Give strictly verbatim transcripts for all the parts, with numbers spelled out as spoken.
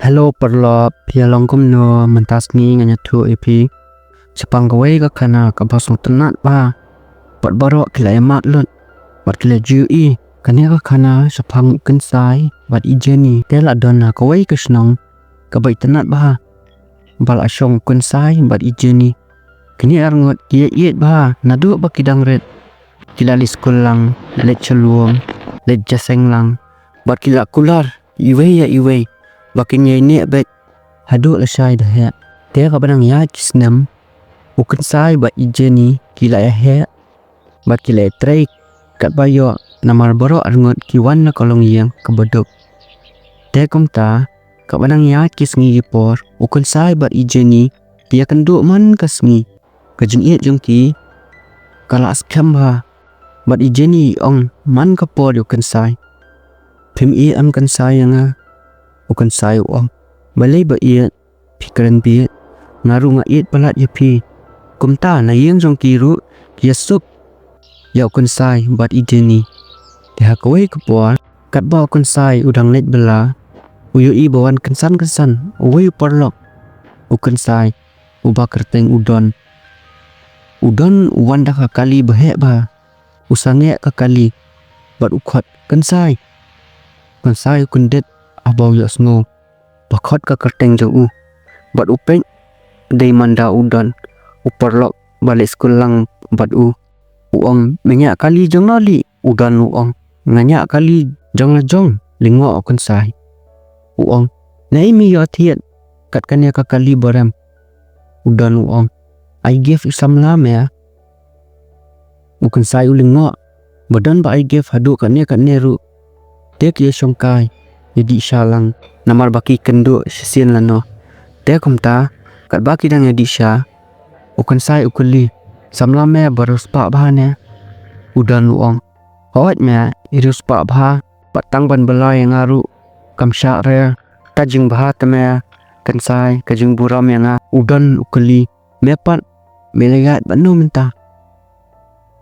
Hello paralok, phi ïa long kumno? Mynta sngi ngan ïathuh ïa phi shaphang kawei ka khana kaba sngewtynnat bha. Bad baroh ki la ïa mad lut bad ki la ju ïohi. Kane ka khana shaphang u Kynsai bad i Jenny. Te la don ha kawei ka shnong kaba itynnat bha ba la shong u Kynsai bad i Jenny. Kine arngut ki ïa ïeit bha naduh ba ki dang rit. Ki la leit skul lang, la leit sha lum, leit jingïaseng lang. Bad ki la kular iwei ïa iwei ba kin ïai neh beit haduh lashai da heh. Te kaba nang ïaid ki snem, u Kynsai bad i Jenny ki la ïa heh bad ki la ïa trei katba ïoh, namar baroh arngut ki wan na ka longïing kaba duk. Te kumta, kaba nang ïaid ki sngi ki por, u Kynsai bad i Jenny ki ïa kynduh man ka sngi. Ka jingïeit jong ki ka la skhem bha. Bad i Jenny i ong man ka por ïa u Kynsai, "Phim ïeit em Kynsai ïa nga?" U Kynsai u ong, "Balei ba ïeit, phi kren bieit, nga ruh nga ïeit palat ïa phi." Kumta na ïing jong ki ruh ki ïa suk ïa u Kynsai bad i Jenny. Te ha kawei ka por, katba u Kynsai u dang leit bylla, u ïohi ba wan kynsan kynsan uwei u paralok u Kynsai, uba kyrteng u Don. U Don u wan da ka kali ba heh bha. U sangeh ka kali bad u khot, "Kynsai!" Kynsai u kyndit haba u ïohsngew ba khot ka kyrteng jong u. Bad u peit dei man da u Don, u paralok ba leit skul lang bad u. U ong, "Me ñiah kali jong no lei?" U Don u ong, "Nga ñiah kali jong la jong." Lyngngoh u Kynsai u ong, "Naei me ïoh thied kat kane ka kali ba rem?" U Don u ong, "I gave i samla me." U Kynsai u lyngngoh ba don ba i gave haduh katne katne ruh. Te ki ïa shongkai ïa dih sha lang namar ba ki kynduh shisien lano. Te kumta katba ki dang ïa dih sha, u Kynsai u kylli, "Samla me ba riewspah bha ne?" U Don u ong, "Hooid me, i riewspah bha, bad tang ban bylla ïa nga ruh kam shah re. Ka jingbha te me Kynsai, ka jingburom ïa nga." U Don u kylli, "Me pat me la ïaid bad no mynta?"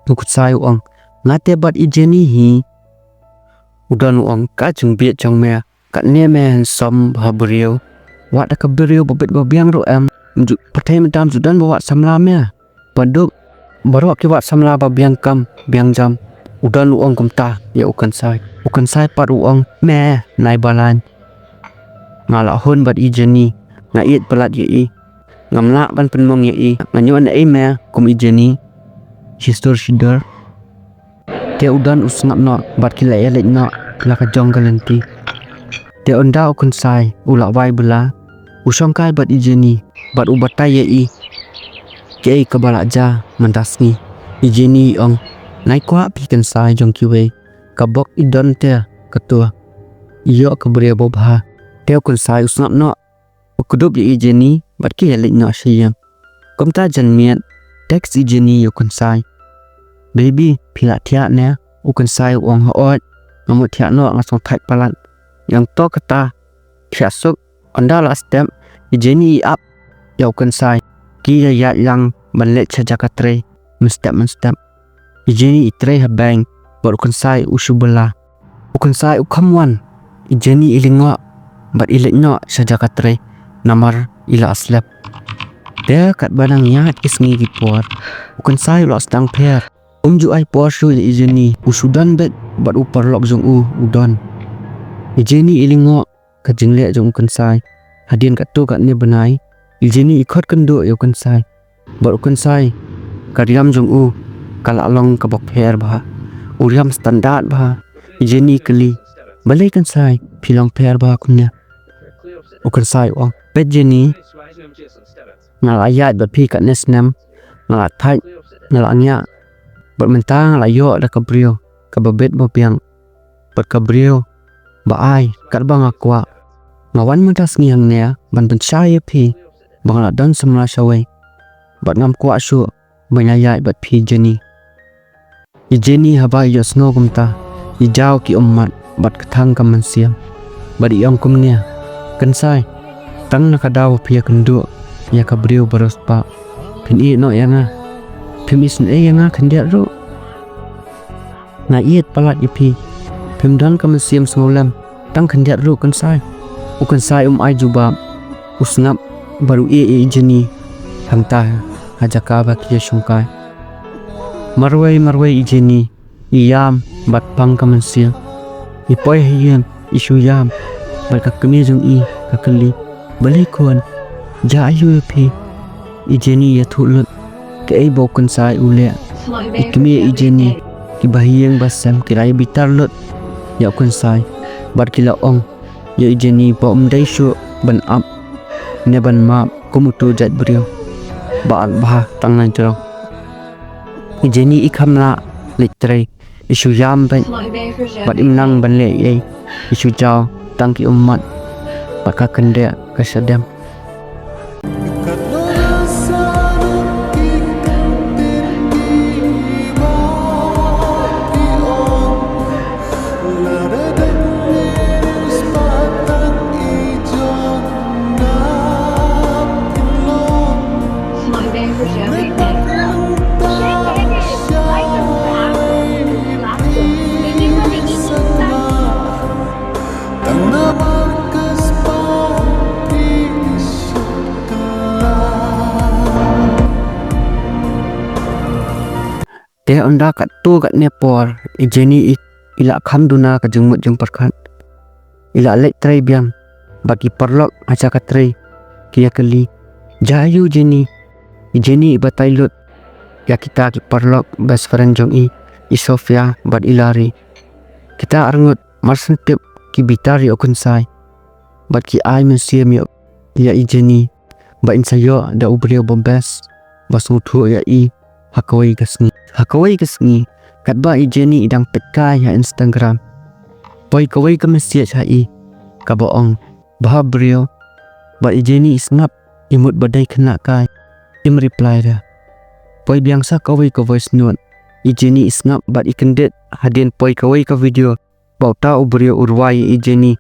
U Kynsai u ong, "Nga te bad i Jenny hi." U Don u ong, "Ka jingbieit jong me, katne me handsome bha briew. Wat da ka briew ba bit ba biang ruh em. Ju pyrthei mynta ym ju don ba wad samla me. Ba duk baroh ki wad samla ba biang kam biang jam." U Don u ong kumta ïa u Kynsai. U Kynsai pat u ong, "Me, nai ba lain. Nga la hun bad i Jenny. Nga ïeit palat ïa i. Ngam lah ban pynmong ïa i. Ngan ïoh naei me kum i Jenny shisur shidor." Te u Don u sngap noh bad ki la ïa leit noh la ka jong ka lynti. Te ynda u Kynsai u la wai bylla, u shongkai bad i Jenny bad u batai ïa i kiei kaba la jia mynta sngi. I Jenny i ong, "Nai kwah phi Kynsai jong kiwei, ka bok i Don te kato i ïoh ka briew ba bha." Te u Kynsai u sngap noh, u kdup ïa i Jenny bad ki ïa leit noh sha ïing. Kumta janmiet, text i Jenny ïa u Kynsai, "Baby, phi la thiah ne?" U Kynsai u ong, "Hooid, nga mut thiah noh, nga sngewthait palat." Ïa to kata, thiah suk. Ynda la step, i Jenny i ap ïa u Kynsai. Ki ïa ïaid lang ban leit sha jaka trei mynstep mynstep. I Jenny i trei ha bank bad u Kynsai u shu bylla. U Kynsai u kham wan, i Jenny i lyngngoh bad i leit noh sha jaka trei namar i la slep. Te katba nang ïaid ki sngi ki por, u Kynsai u la sdang pher. Um ju ai por shuh ïa i Jenny, u shu don beit bad u paralok jong u, u Don. I Jenny i lyngngoh ka jingleh jong u Kynsai. Hadien katto katne bnai, i Jenny i khot kynduh ïa u Kynsai. Bad u Kynsai, ka riam jong u ka la long kaba pher bha. U riam standard bha. I Jenny i kylli, "Balei Kynsai phi long pher bha kumne?" U Kynsai u ong, "Peit Jenny, nga la ïaid bad phi katne snem, nga la thait, nga la ngiah. Bad mynta nga la ïoh da ka briew kaba bit ba biang, bad ka briew ba ai katba nga kwah. Nga wan mynta sngi hangne ban pynshai ïa phi. ba nga la don samla shawei, bad ngam kwah shuh ban ïaid bad phi Jenny. I Jenny haba i ïohsngew kumta, i jaw ki ummat bad ka thang ka mynsiem, bad i ong kumne: Kynsai, tang na ka daw ba phi ïakynduh ïa ka briew ba riewspah, phin ïeh noh ïa nga. Phim isynei ïa nga khyndiat ruh. Nga ïeit palat ïa phi. Phim don ka mynsiem sngewlem tang khyndiat ruh, Kynsai. U Kynsai um ai jubab. U sngap bad u ïeh ïa i Jenny hangta ha jaka ba ki ïashongkai. Marwei marwei i Jenny i ïam bad pang ka mynsiem. I poi ha ïing, i shu ïam, bad ka kmie jong i ka kylli: Balei khun, jia aïu ïa phi? I Jenny i ïathuh lut kaei ba u Kynsai u leh. I kmie i Jenny, kiba ha ïing ba sem, ki la ïa bitar lut ïa u Kynsai, bad ki la ong ïa i Jenny ba um dei shuh ban ap ne ban map kum utu jait briew ba ap bha tang na jrong. I Jenny i kham lah leit trei, i shu ïam beit, bad im nang ban leh ei ei, i shu jaw tang ki ummat bad ka kyndeh ka shadem. Te ynda katto katne por, i Jenny i, i la kham duna ka jingmut jingpyrkhat. I la leit trei biang, bad ki paralok ha jaka trei ki ïakylli: Jia aïu Jenny? I Jenny i batai lut ïa kita ki paralok best friend jong i, i Sofia bad i Larry. Kita arngut mar shen tip ki bitar ïa u Kynsai, bad ki ai mynsiem ïa, ïa i Jenny ba in sa ïoh da u briew ba best, ba sngewthuh ïa i ha kawei ka sngi. Ha kawei ka sngi, katba i Jenny i dang peit kai ha Instagram, poi kawei ka message ha i kaba ong: Bha briew. Bad i Jenny i sngap, i mut ba dei khynnah kai. Im reply re. Poi biang sa kawei ka voice note. I Jenny i sngap bad i kyndit hadien poi kawei ka video ba uta u briew u rwai ïa i Jenny.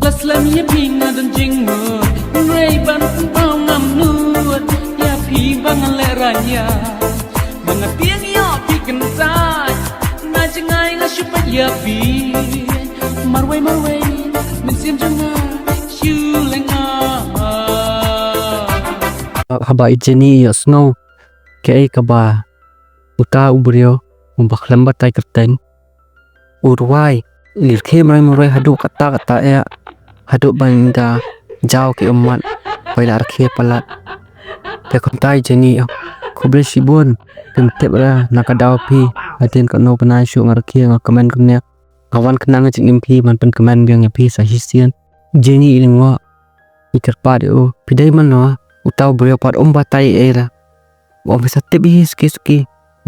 La slem ïa phi nga don jingmut, hynrei ban pynpaw ngam nud ïa phi ba nga lehraiñ ïa, ba nga tieng ïoh phi Kynsai. Nga jngai nga shu peit ïa phi, marwei marwei mynsiem jong nga shu lyngngoh. Haba i Jenny i ïohsngew kaei kaba uta u briew uba khlem batai kyrteng u rwai, i rkhie marwei marwei haduh katta katta eh, haduh ban da jaw ki ummat ba i la rkhie palat. Te kumta i Jenny i ong: Khublei shibun, phim tip re na ka daw phi, hadien katno bnai shuh nga rkhie, nga kmen kumne. Nga wan khnang ha jingim phi ban pynkmen biang ïa phi sa shisien. Jenny i lyngngoh, i kyrpad ïa u: Phi dei mano? Uta u briew pat um batai ei ei re. Ym phi sa tip hi suki suki.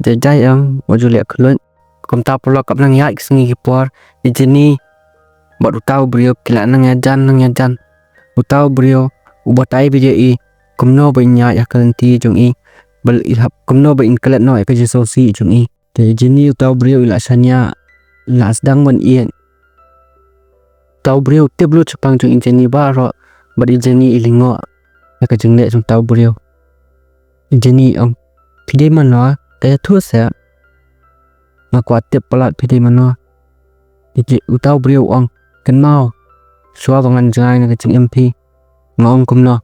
Jai jai em, wat ju leh khluit. Kumta paralok, kaba nang ïaid ki sngi ki por, i Jenny bad uta u briew ki la nang ïajan nang ïajan. Uta u briew u batai beit ïa i kumno ba in ïaid ïa ka lynti jong i, ba i hap kumno ba in klet noh ïa ka jingsngewsih jong i. Te i Jenny, uta u briew i la shaniah, i la sdang ban ïeit. Uta u briew u tip lut shaphang jong i Jenny baroh, bad i Jenny i lyngngoh ïa ka jingleh jong uta u briew. I Jenny i ong: Phi dei mano? Te ïathuh seh. Nga kwah tip palat phi dei mano. I Je-, uta u briew u ong: Kynmaw, shuwa ba ngan jngai na ka jingim phi, nga ong kumno?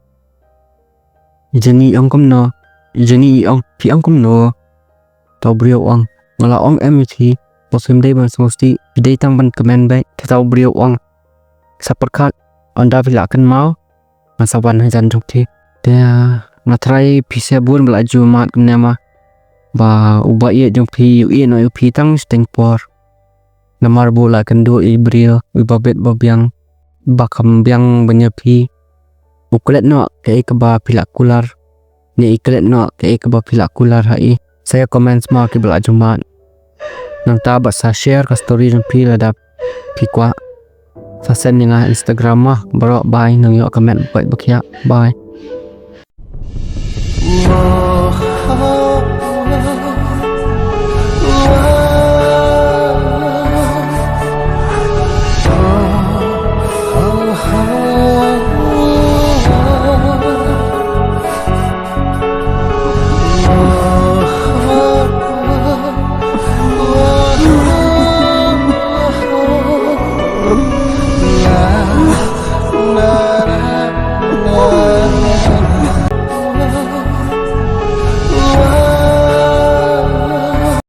I Jenny i ong kumno? I Jenny i ong: Phi ong kumno? Uta u briew u ong: Nga la ong em ïa phi ba phim dei ban sngewsih, phi dei tang ban kmen beit. Te uta u briew u ong: Sa pyrkhat, ynda phi la kynmaw, ngan sa wan hajan jong phi. Te nga tharai phi sa bun ba la ju mad kumne ma, ba uba ïeit jong phi u ïeh noh ïa phi tang shiteng por. Namar ba u la kynduh ïa i briew uba bit ba biang, ba kham biang ban ïa phi. U klet noh kaei kaba phi la kular, ne i klet noh kaei kaba phi la kular ha i. Sa ïa comment ma kiba la ju mad. Nangta bad sa share ka story jong phi lada phi kwah. Sa send ïa nga Instagram ma. Baroh bye, nang ïoh comment ba koit ba khiah. Bye.